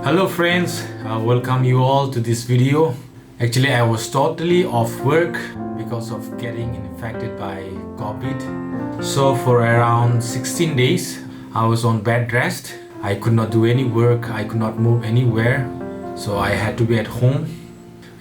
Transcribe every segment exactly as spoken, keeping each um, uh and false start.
Hello friends, uh, welcome you all to this video. Actually, I was totally off work because of getting infected by COVID. So for around sixteen days, I was on bed rest. I could not do any work, I could not move anywhere. So I had to be at home.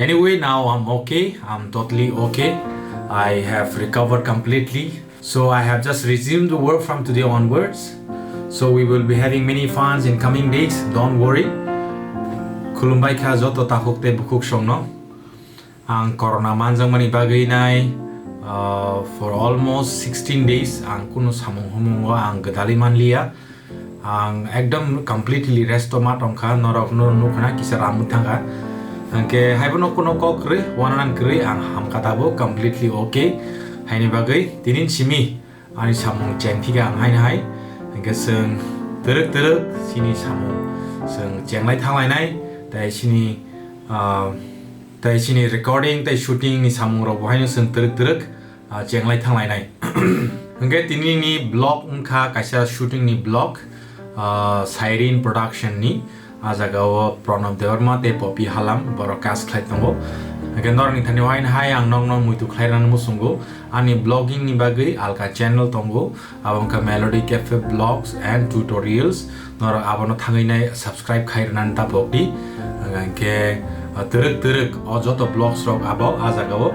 Anyway, now I'm okay. I'm totally okay. I have recovered completely. So I have just resumed the work from today onwards. So we will be having many funs in coming days. Don't worry. Khulumbai kha joto takhuk tei bukhuk songno. Ang corona manjakmani bagwi nai, uh, for almost sixteen days ang kunu samung humungo ang gwdalwi manliya. Ang ekdom completely rest o ma tongkha, norok no nukhna kisa ramwi thangkha. Hwnkhe haibono kuno kok kwrwi, wananan kwrwi, ang hamkha tabuk, completely okay. Haini bagwi tinin simi ani samung chengphikha ang haino hai. Hwnkhe chwng twrwk twrwk chini samung chwng chenglai thanglainai, tei chini, ah, tei chini recording tei shooting ni samung rok bo haino chwng twrwk twrwk ah, chenglai thanglainai. Hwnkhe tinini vlog wngkha kaisa shooting ni vlog, ah, Siren Production ni. Ah jaga o Pranab Debbarma tei Poppy Halam borok cast khlai tongo. Hwnkhe norokni thani wain hai ang nokno muitu khlai rwna muchungo. Ani vlogging ni bagwi alka channel tongo. Abo wngkha Melody Cafe Vlogs and Tutorials. Norok abono thangwi nai subscribe khai rwnani tapok di. Hwnkhe, ah, twrwk twrwk o joto vlogs rok abo ah jaga o,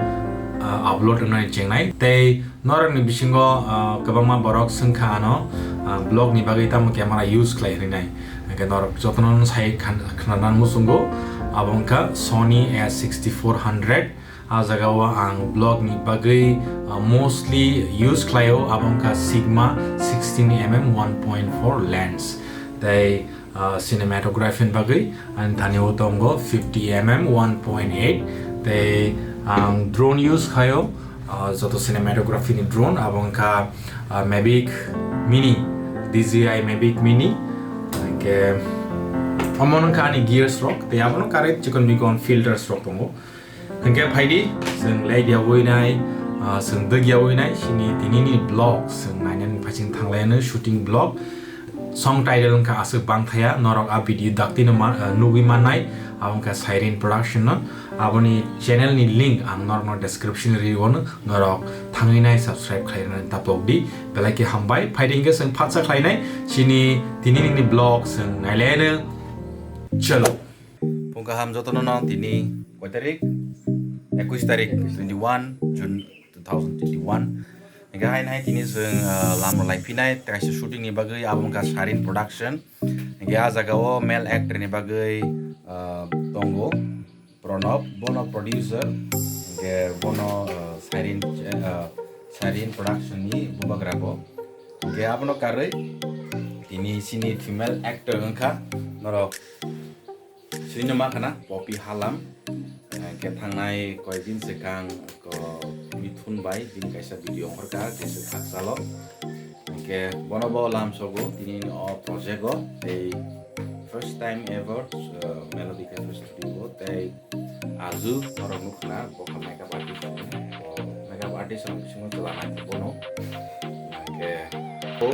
ah, upload wngnani chengnai. Tei norokni bisingo, ah, kwbangma borok swngkha ano, ah, vlog ni bagwi tamo camera use khlai hwnwi nai. Hwnkhe norok jotono sai khan-, khna nang muchungo. Abo wngkha Sony A sixty-four hundred. Ah jaga o ang vlog ni bagwi, ah, mostly use khlaio, abo wngkha Sigma sixteen M M one point four lens. Tei, ah, cinematography ni bagwi ani thani o tongo fifty M M one point eight. Tei ang drone use khlaio, ah, joto cinematography ni drone, abo wngkha, ah, Mavic Mini, D J I Mavic Mini. Hwnkhe omo wngkha ani gears rok, tei abono karwi chikon mikon filters rok tongo. Hwnkhe phaidi, chwng late yawi nai, ah, chwng dwk yawi nai, chini tinini vlog, chwng nainani phaising thanglaiano shooting vlog. Song title wngkha Aswk Bangthaya, norok a video daktino ma-, ah, nugwi mannai, abo wngkha Siren Production no. Aboni channel ni link ang norokno description ri ono, norok thangwi nai subscribe khlai rwna tapok di. Belai khe hambai, phaidi hwnkhe chwng phatsa khlainai, chini tinini vlog chwng nailaiano. Chalo. Phung kaham jotono no, tini koi tarik? Ekush tarik, twenty-one June two thousand twenty-one. Hingke hai nai tini chwng, ah, lam rw lai phinai, kaisa shooting ni bagwi abo wngkha Siren Production. Hingke ah jaga o male actor ni bagwi, ah, tongo Pranab, bono producer, hingke bono, ah, Siren, ah, Siren Production ni bubagra bo. Hingke abono karwi tini chini female actor wngkha norok Sini ma khana Poppy Halam. Eh, khe thangnai koi din swkang ko Mithun bai bini kaisa video ongkhorkha, kaisa khaksalo. Hingke bono bo lam sogo tini o project o. Tei first time ever, eh, Melody Cafe Studio o. Tei Aju norok nukhna bo kha makeup artist tongo. Bo makeup artist rok bisingo chwla nai bono. Hingke o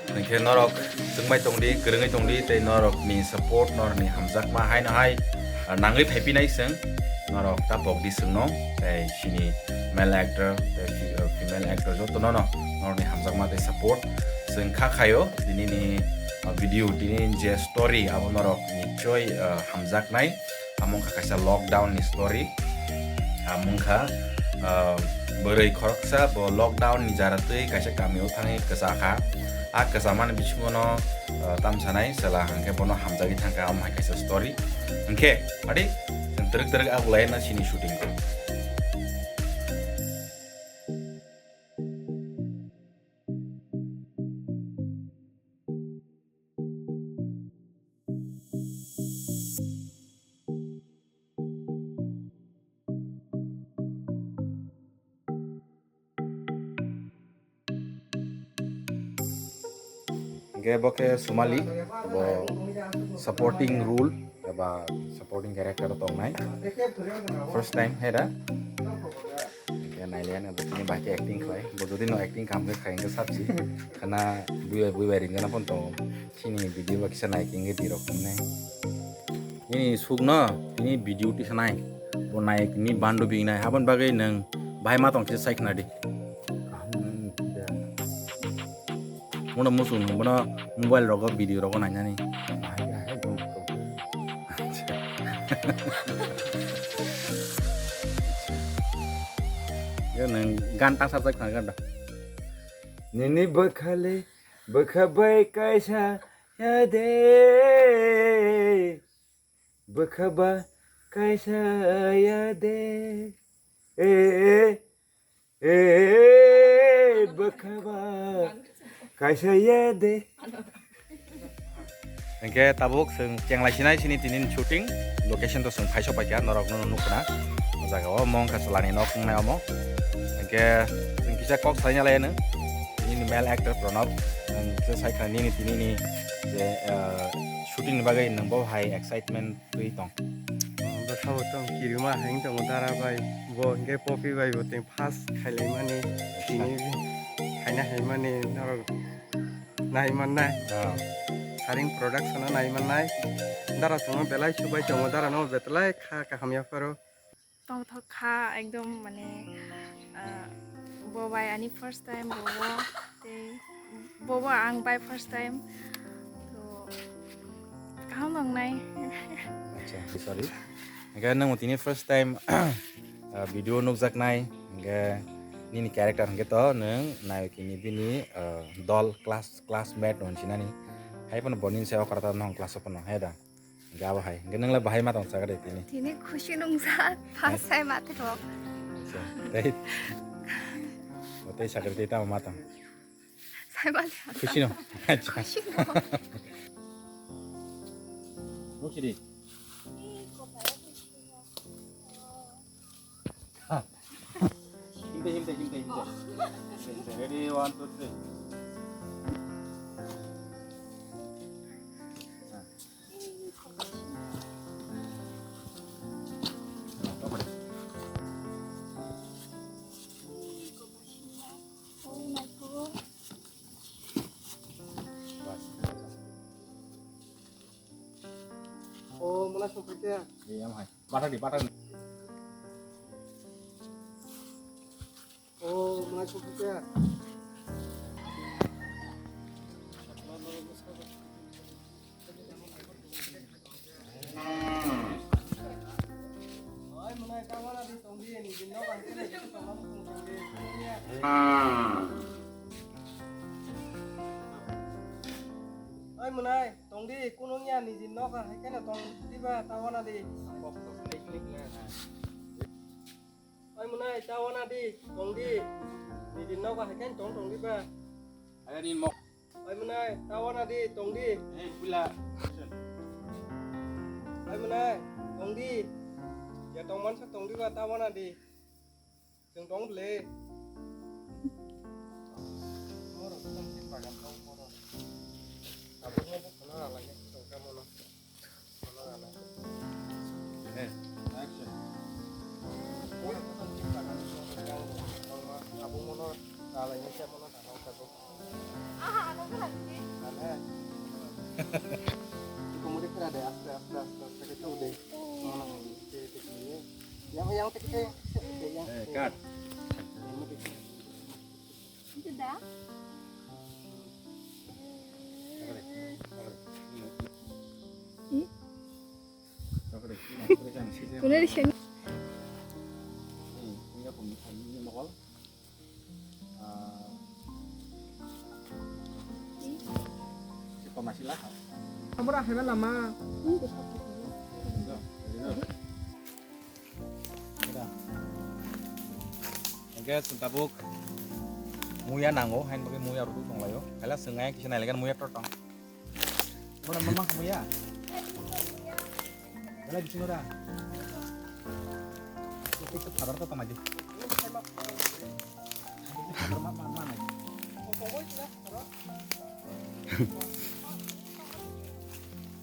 Hingke norok chwngbai tongdi, kwrwngwi tongdi, tei norokni support, norokni hamjakma haino hai, ah, nangwi phaipinai chwng. Norok ta pokdi chwngno, tei chini male actor, tei fe-, female actor jotono no norokni hamjakma tei support chwng kha khaio. Tinini, ah, video, tinini je story, abo norok nichoi, ah, hamjaknai. Amo wngkha kaisa lockdown ni story. Amo wngkha, ah, bwrwi khoroksa bo lockdown ni jara twi kaisa kami o thangwi kwchakha. A kwchamani bisingo no, ah, tamsanai chwla hwnkhe bono hamjagwi thangkha, amo hai kaisa story. Hwnkhe, adi, chwng twrwk twrwk abolai no sini shooting khe. Hingke bo khe Somali, bo supporting role eba supporting character o tongnai. First time hera. Hingke nailiya na bo tini bahai khe acting khlai. Bo jodi no acting kam khe khai hingke sabsi. Khana bui bai bui bai ringana pon tongo. Chini video ba kisa nai khe hingke dirok tongnai. Nini sukno, nini video tisanai, bo nai ni bandu bingnai, habon bagwi nwng bahai ma tong kisa sai khna di. Bono muchung nwng bono mobile rogo video rogo nainani. Yo nwng gan tang sajak khna gan da. Nini bwkhale bwkha bai kaisa ya de. Bwkha ba kaisa ya de. E, e, e, bwkha ba kaisa ya de. Hingke tabuk chwng chenglai sinai sini tinin shooting location to chwng phaiso paikha norok no nukna. O jaga o mong kha chwlani nok wngnai omo. Hingke chwng kisa kok saina lai ano. Nini male actor Pranab. Ang kisa sai kha nini tini ni je, eh, shooting ni bagwi nwng bo hai excitement twi tong. Bwsabo tong kirima hai wng tongo dara bai, bo hingke Poppy bai bo tei first khailaimani, tini khaina haimani norok nai mannai. Ah. Saring production o nai mannai. Dara chwngno belai subai tongo, dara no belai kha kaham yapharo. Tongthok kha ekdom mane, ah, bo bai ani first time, bo bo tei bo bo ang bai first time. To kaham wngnai. Acha, sorry. Hingke nwng tini first time, ah, video nukjaknai, hingke nini character hingke to nwng nayokini bini, ah, dol class, classmate hwnsinani. Hai phano boni se okra ta nong class o phano, hai da? Hingke abo hai. Hingke nwng le bahai ma tong chakre tini? Tini khusi nungjak, first time athithok. Acha, tei, o tei chakre tei tamo ma tong? Sai bali. Khusi no? Acha. Khusi no. Muchiri. Himte, himte, himte, himte. Himte, himte. Ready, one, two, three. Oh, mula sopite. Iya, mahai. Bathak di, bathak di. Oh, mula sopite. Oi, mwnai, ta wana di tong di, ni din no kan tele, di tong di. Oi, mwnai, tong di, kunung ya, ni din no kan, hai kene tong di ba, ta wana di. Oi, mwnai, ta wana di, tong di. Ni din no kan, hai kene tong, tong di ba. Ayo, ni mok. Oi mwnai, ta wana di, tong di. Eh, pula. Oi mwnai, tong di. Ya tong mansa tong di ba, ta wana di. Chwng tong le. Oro tong di bagan tong mono. Abo mo ko khana la ya tong ka mono. Yang, yang, yang, yang, yang. Eh, cut. Itu dah. Kuna di sini. Amra hai lama. Hingke chwng tabuk muya nango, hain bagwi muya rwtwi tonglaio. Kaila chwng ayang kisa nailaikhe muya tor tong. Bono mamang muya. Kaila bisingo da. Itu itu padar to tonglaidi. Padar ma ma ma nai.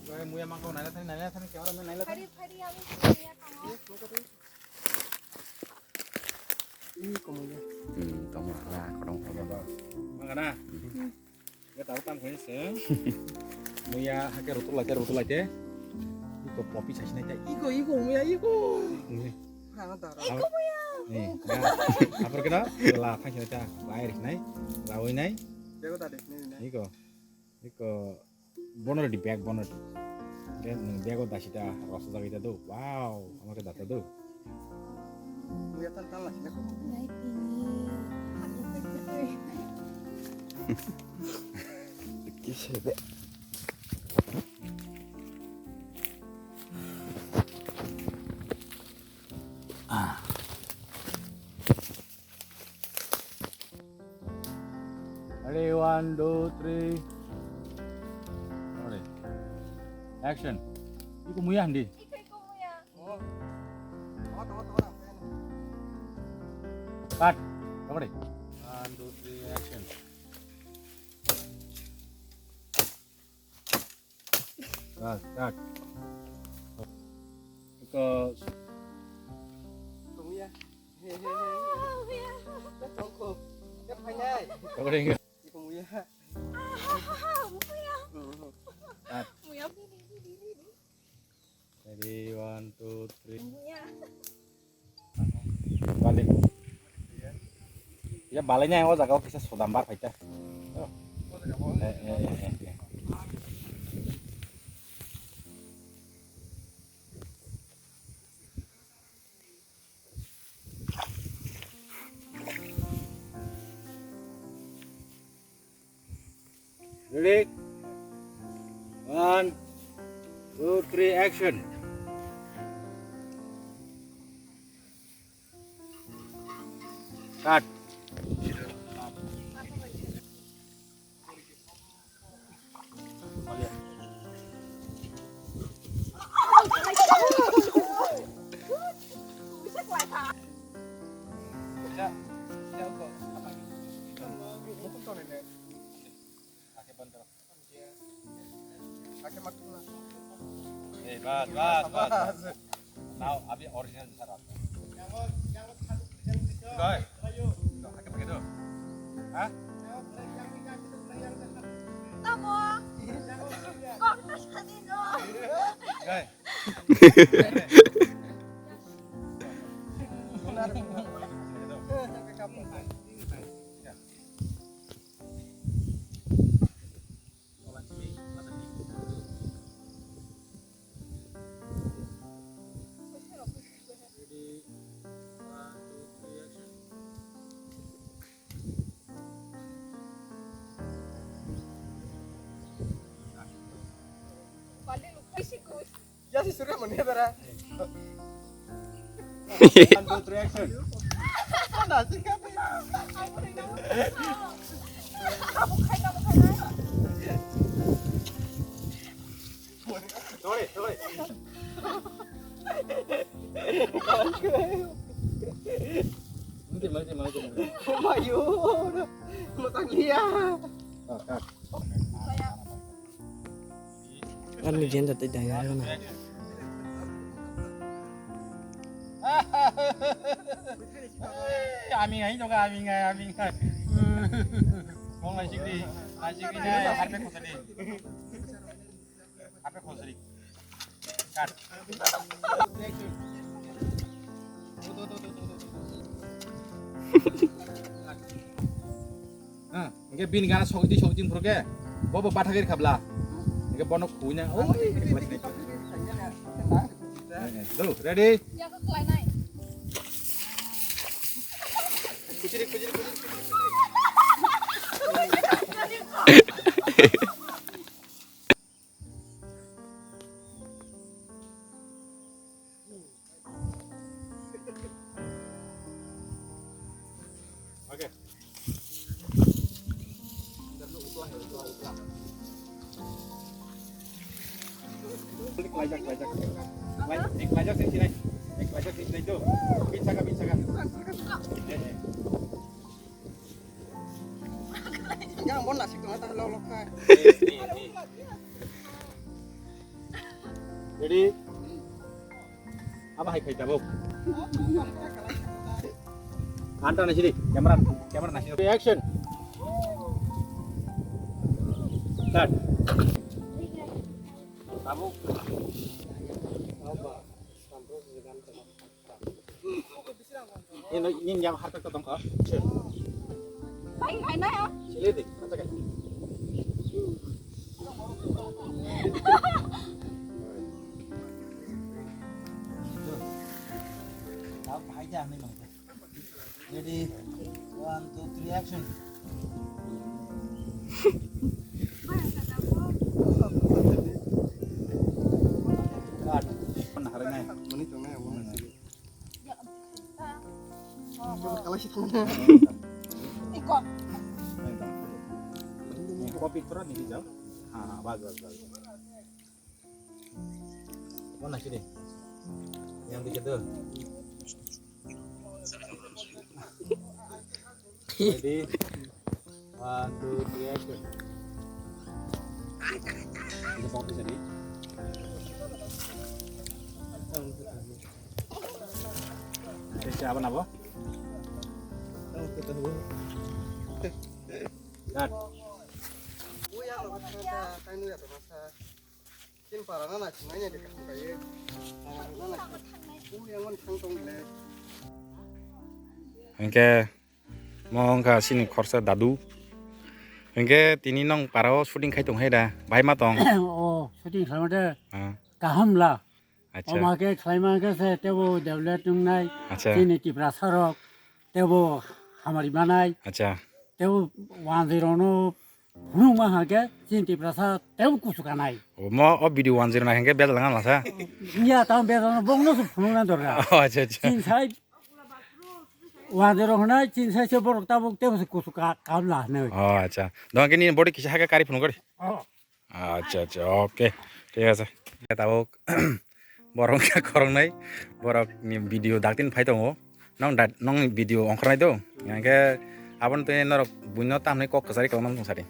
Gue muya mangkau naila thani naila thani camera man naila thani. Phari phari ami muya thango. Ih, komoya. Hmm, tongma la, kodong komoya. Mangana. Hmm. Ya tahu tam kau sih. Muya hake rutul aja, rutul aja. Ko popi sasi nai ta, iko, iko, muya, iko. Ini. Hano daro. Iko, muya. Ni, ya. Apor kena, la thang sini ta, lai rik nai, lawi nai. Bego ta dek, ni, ni. Iko, iko, bono di bag bono di. Then, bego da sita, rosa da kita tu, wow, ama ke da tu. Muya tan tan la sini. Lai pini. Kisa de. Ready, one, two, three. Ready. Action. Iko muya handi. Iko, iko muya. Cut. Ready. One, two, three, action. Cut, cut. Because Kumuya. Kumuya. Kumuya. Cut. Ready, one, two, three. Kumuya. Balik. Ya, balai nya o jaga o kisa sodam bar phaita. Oh. Eh, eh, eh, eh, eh. Ready? One, two, three, action. Cut. Eh, bas, bas, bas, bas. Now, abhi original jesa rakhta. Gai. Gai, pakai tu. Ha? Tamo. Kok tak tadi no? Gai. Ready, one, two, three, action. Ya si surya mania dara. One, two, three, action. Sorry, sorry. Mungkin, mungkin, mungkin. Oh my God. Matang dia. Ah, ah. Ani jenda te dai na. Ami ngai doga, ami ngai, ami ngai. Mong lai sikri, lai sikri ngai, harpe khosari. Harpe khosari. Cut. Ha, hingke bini gana sokti sokti phuru ke, bo bo bathagir khabla. Hingke bono khuina, oi, do, ready? Kuchiri, kuchiri, kuchiri, kuchiri. Oke. Klaijak, klaijak. Klai-, eh, klaijak sing sinai. Eh, klaijak sing sinai tu. Bin saka, bin saka. Eh, eh. Yang bon nasik tengah tah lolok kai. Eh, eh, eh. Ready? Apa hai khai tabuk? Anta na sini, camera, camera na sini. Action. Start. Tabuk. Ini yang harta ketong kah? Pai, hai na ya. Sili di, masa kan? Tahu pai dah ni mangsa. Ready? One, two, three, action. Cut. Mana hari ni? Mani tong na, mani. Copy kora ni jao. Ha, ha, bas, bas, bas. Mana sini? Yang dikit tu. Ready? One, two, three, action. Ini fokus tadi. Siapa nama? Cut. Chini para na naising nai de kaham kaiye. Para na naising. Ui, ang mani thang tong le. Hingke mo wngkha chini khorsa dadu. Hingke tini nong para o shooting khai tong hai da. Bai ma tong. O, shooting khlaima de. Ah. Kaham la. Acha. Oma ke khlaima ke se tebo develop wngnai. Acha. Chini Tiprasa rok tebo hamari manai. Acha. Tebo wanjwi rok no phunukma hake chini Tiprasa tebo kusu kanai. O mo o video wanjwi rok nai hingke bejal nang masa. Iya, tamo bejal no bongno se phunukna dorkar. Oh, acha, acha. Chini sai wanjwi rok hwnai, chini sai se borok tabuk tebo se kusu ka-, kam la hwnwi. Oh, acha. Dong ke ni body kisa hake kari phunuk kari. Oh. Acha, acha, okay. Thik ase. Tabuk borok wngkha khoroknwi, borok ni video daktin phai tongo. Nong da-, nong ni video ongkhornai do. Hingke aboni twi norok buino tamni kok kwchari kwlangma tong sadi.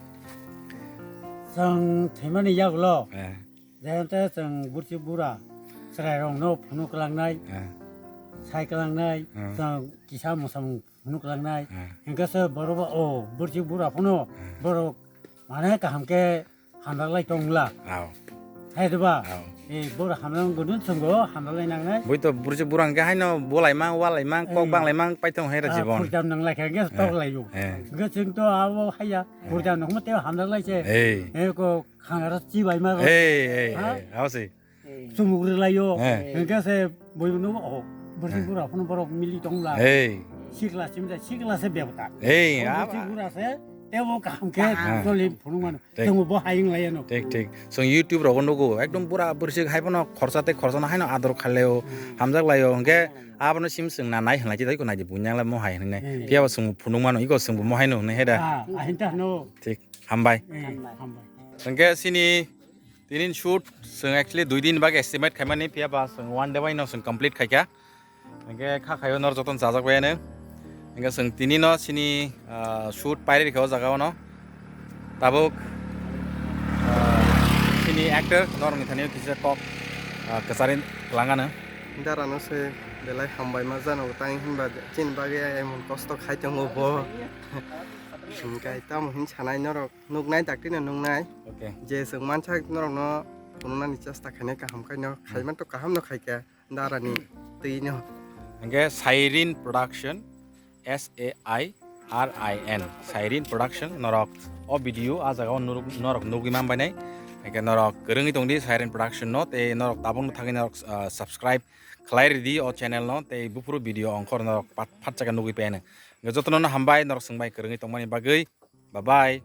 Chwng thwimani yagulo. Eh. Jayante chwng burchi bura chwrairokno phunuk kwlangnai, eh, sai kwlangnai, eh, chwng kisa mwsamung phunuk kwlangnai. Eh. Hingke se borok bo, o, burchi bura phano, eh, borok mane kaham khe hamjaklai tongla. Ao. Hai diba? Ao. E, borok hamjak gwnwi chwngbo hamjaklai nangnai. Bui to burchi bura hingke haino bolaimang, walaimang, kok, eh, banglaimang pai tong hai ra, ah, jibon. Khurjam nanglai khe hingke, eh, toklaio. Eh. Hingke chwng to abo haiya, eh, khurjam nangma tei hamjaklai se. Eh. E, ko khangara chibaima. Eh, eh, ha? Eh, abo se. Chumuk rwlaio. Eh. Hingke se boibo nugo, oh, borsi, eh, bura phano borok mili tongla. Eh. Sikla simja, sikla se bebota. Eh, borsi aba. Bura se tebo kaham khe, ah, choli phunuk mano. Thik. Chwngbo bo hayung laiano. Thik, thik. Chwng YouTube rogo nugo, ekdom bura borsi hai phano khorsa tei khorsa no haino ador khaileo, hmm, hamjak laio. Hingke abono sim chwng na nai hwnlai chi dai ko nai di bunyang lai mo hai hwnwi nai. Hmm. Phiya bo chwng phunuk mano, iko chwngbo mo haino hwnwi he da. Ah, ahinta hano. Thik. Hambai. Hmm, hambai. Hingke sini Tini shoot chwng actually dui din bagwi estimate khaimani, phiya ba chwng one day bai no chwng complete khaikha. Hingke kha khaio nor joton chajak bai ano. Hingke chwng tini no chini, ah, shoot pairi rikha o jaga o no. Tabuk, ah, chini actor norok ni thani o kisa kok, ah, kwchari kwlangano. Dara no se belai hambai ma jano tang hinba chini bagwi emon kosto khai tongo bo. Hingke tamo hin sanai norok. Nuknai, dakti no nuknai. Okay. Je chwng mansak norokno phunuknani chesta khainai kaham khaino, hmm, khaiman to kaham no khaikha darani twi no. Hingke Siren Production, S A I R I N, Siren Production, norok o video a jaga o nuruk-, norok nugwi man bainai. Hingke norok kwrwngwi tongdi Siren Production no, tei norok tabukno thangwi norok, ah, subscribe khlai ridi o channel no, tei buphuru video ongkhor norok pat-, phat chakha nugwi painai. Hingke jotono no hambai norok chwng bai kwrwngwi tongmani bagwi. Bye bye.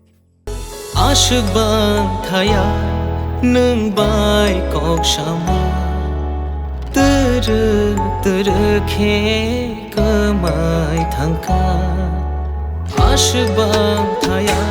Aswk bang thaya nwng bai kok sama, twrwk twrwk khe kwmai thangkha. Aswk bang thaya.